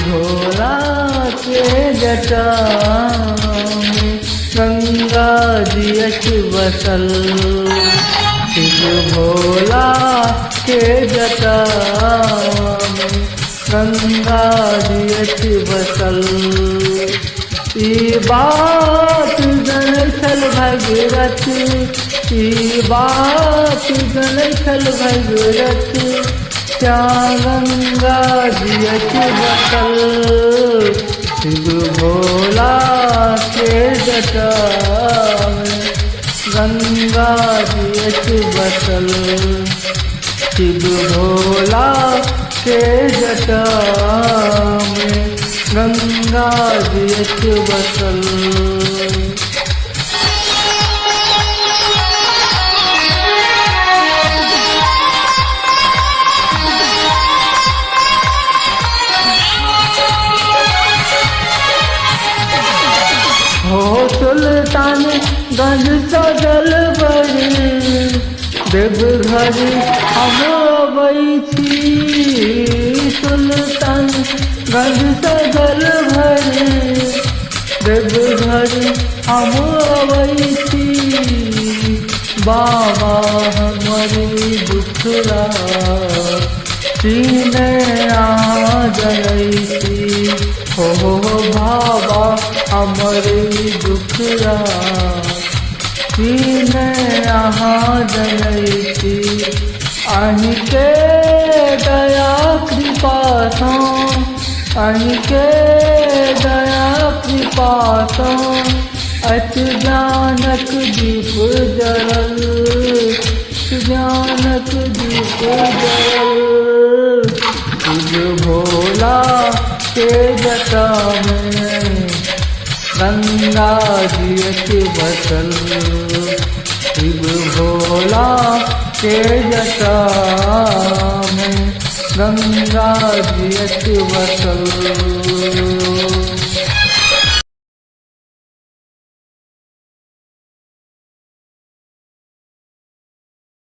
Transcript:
भोला के जटा में गंगा जी अछि बसल। शिव भोला के जटा में गंगा जी अछि बसल। ई बात जनै छल भगीरथ, ई बात जनै छल भगीरथ, त्या गंगा जी अछि बसल। शिव भोला के जटा में गंगा जी अछि बसल। शिव भोला के जटा में गंगा जी अछि बसल। हो सुल्तान गंज सजल बड़ी देवघर हम अबै छी। सुल्तान गंज सजल भरी देवघर हम अबै छी। बाबा हमर दुखड़ा सीने आ जनै छी। हो बाबा हमर दुखड़ा सीने अहाँ जनै छी। अहीँके दया कृपासँ, अहीँके दया कृपासँ अछि ज्ञानक दीप जरल, ज्ञानक दीप जरल। शिव भोला के जटा में गंगा जी अछि बसल। शिव भोला के जटा में गंगा जी अछि बसल।